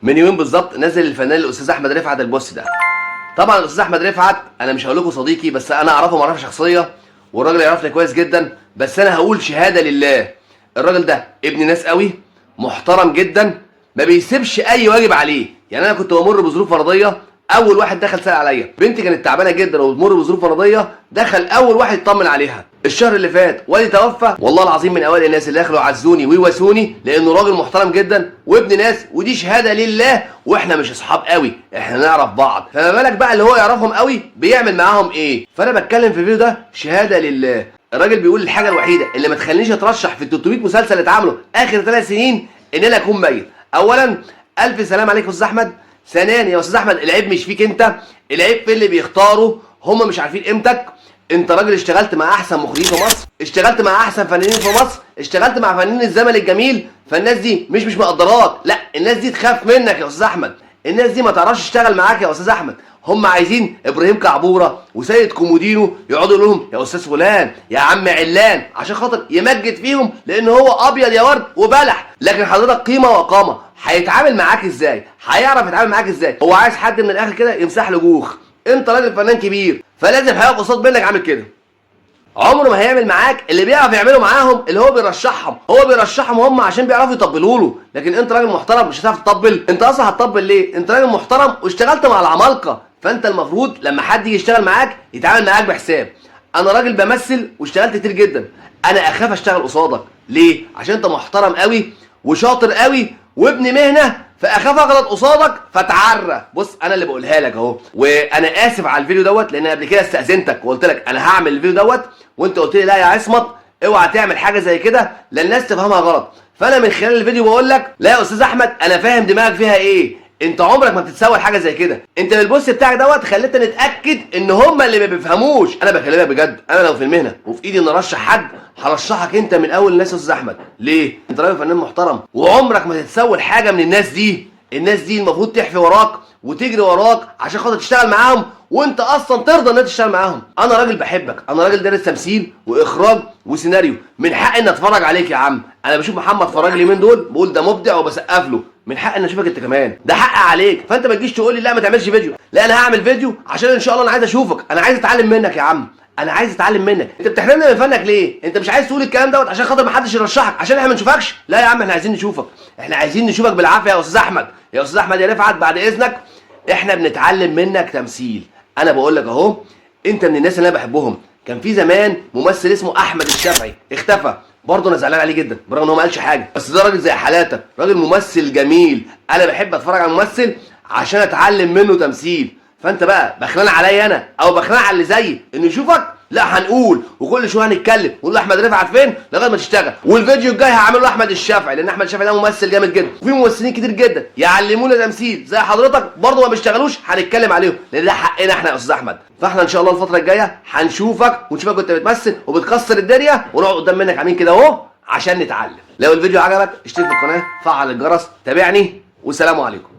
من يومين بالظبط نزل الفنان الاستاذ احمد رفعت ال post ده. طبعا الاستاذ احمد رفعت انا مش هقول لكم صديقي، بس انا اعرفه معرفة شخصية، والراجل يعرفني كويس جدا. بس انا هقول شهادة لله، الراجل ده ابن ناس قوي، محترم جدا، ما بيسيبش اي واجب عليه. يعني انا كنت بمر بظروف مرضية، اول واحد دخل سال عليا. بنتي كانت تعبانة جدا وبتمر بظروف مرضية، دخل اول واحد يطمن عليها. الشهر اللي فات والدي توفى، والله العظيم من اوائل الناس اللي دخلوا عزوني ويواسوني، لانه راجل محترم جدا وابن ناس، ودي شهادة لله. واحنا مش اصحاب قوي، احنا نعرف بعض، فما بالك بقى اللي هو يعرفهم قوي بيعمل معاهم ايه. فانا بتكلم في الفيديو ده شهادة لله. الراجل بيقول الحاجة الوحيدة اللي ما تخلينيش اترشح في ال 300 مسلسل اللي اتعملوا اخر 3 سنين ان انا اكون ميت. اولا الف سلام عليك يا استاذ احمد. ثانيا يا استاذ احمد، العيب مش فيك انت، العيب في اللي بيختاروا، هم مش عارفين قيمتك. انت راجل اشتغلت مع احسن مخرجين في مصر، اشتغلت مع احسن فنانين في مصر، اشتغلت مع فنانين الزمن الجميل. فالناس دي مش مقدراك، لا الناس دي تخاف منك يا استاذ احمد، الناس دي ما تعرفش تشتغل معاك يا استاذ احمد. هم عايزين ابراهيم كعبوره وسيد كومودينو يقعدوا يقولوا لهم يا استاذ فلان يا عم علان عشان خاطر يمجد فيهم، لان هو ابيض يا ورد وبلح. لكن حضرتك قيمة وقامه، هيتعامل معاك ازاي؟ هيعرف يتعامل معاك ازاي؟ هو عايز حد من الاخر كده يمسح له جوخ. انت راجل فنان كبير، فلازم هيقف قصاد منك عامل كده. عمره ما هيعمل معاك اللي بيعرف يعمله معاهم اللي هو بيرشحهم، هو بيرشحهم هم عشان بيعرفوا يطبلوا له. لكن انت راجل محترم مش هتعرف تطبل. انت اصلا هتطبل ليه؟ انت راجل محترم واشتغلت مع العمالقه، فانت المفروض لما حد يجي يشتغل معاك يتعامل معاك بحساب. انا راجل بمثل واشتغلت كتير جدا، انا اخاف اشتغل قصادك. ليه؟ عشان انت محترم قوي وشاطر قوي وابن مهنة، فاخاف اغلط قصادك فتعرى. بص انا اللي بقولها لك اهو، وانا اسف على الفيديو دوت، لان قبل كده استاذنتك وقلت لك انا هعمل الفيديو دوت، وانت قلت لي لا يا عصمت اوعى تعمل حاجة زي كده لان الناس تفهمها غلط. فانا من خلال الفيديو بقول لك لا يا استاذ احمد، انا فاهم دماغك فيها ايه، انت عمرك ما بتتسوى حاجة زي كده. انت بال post بتاعك دوت خليتنا نتاكد ان هم اللي ما بيفهموش. انا بكلمك بجد، انا لو في المهنة وفي ايدي ان ارشح حد هرشحك انت من اول الناس يا استاذ احمد. ليه؟ انت راجل فنان محترم وعمرك ما تتسول حاجة من الناس دي. الناس دي المفروض تحفي وراك وتجري وراك عشان خاطر تشتغل معاهم، وانت اصلا ترضى ان انت تشتغل معاهم. انا راجل بحبك، انا راجل دارس تمثيل واخراج وسيناريو، من حقي ان اتفرج عليك يا عم. انا بشوف محمد فراج اليومين دول بقول ده مبدع وبسقف له، من حقي ان اشوفك انت كمان، ده حق عليك. فانت ما تجيش تقول لي لا ما تعملش فيديو، لا انا هعمل فيديو عشان ان شاء الله انا عايز اشوفك، انا عايز اتعلم منك يا عم، انا عايز اتعلم منك. انت بتحرمني من فنك ليه؟ انت مش عايز تقول الكلام دوت عشان خاطر ما حدش يرشحك، عشان احنا ما نشوفكش؟ لا يا عم احنا عايزين نشوفك، احنا عايزين نشوفك بالعافية يا استاذ احمد. يا استاذ احمد يا رفعت بعد اذنك، احنا بنتعلم منك تمثيل. انا بقول لك اهو، انت من الناس اللي انا بحبهم. كان في زمان ممثل اسمه احمد الشافعي، اختفى برضه، انا زعلان عليه جدا برغم ان هو ما قالش حاجة، بس ده راجل زي حالاتك، راجل ممثل جميل. انا بحب اتفرج على الممثل عشان اتعلم منه تمثيل. فانت بقى بخلان عليا انا او بخلان على اللي زيي انه يشوفك؟ لا هنقول وكل شوية هنتكلم ونقول احمد رفعت فين لغاية ما تشتغل. والفيديو الجاي هعمله احمد الشافعي، لان احمد الشافعي ده ممثل جامد جدا، وفي ممثلين كتير جدا يعلمونا تمثيل زي حضرتك برضه ما بيشتغلوش، هنتكلم عليهم لان ده حقنا احنا يا استاذ احمد. فاحنا ان شاء الله الفترة الجاية هنشوفك ونشوفك وانت بتمثل وبتكسر الدنيا، ونقعد قدام منك عاملين كده اهو عشان نتعلم. لو الفيديو عجبك اشترك في القناة، فعل الجرس، تابعني، والسلام عليكم.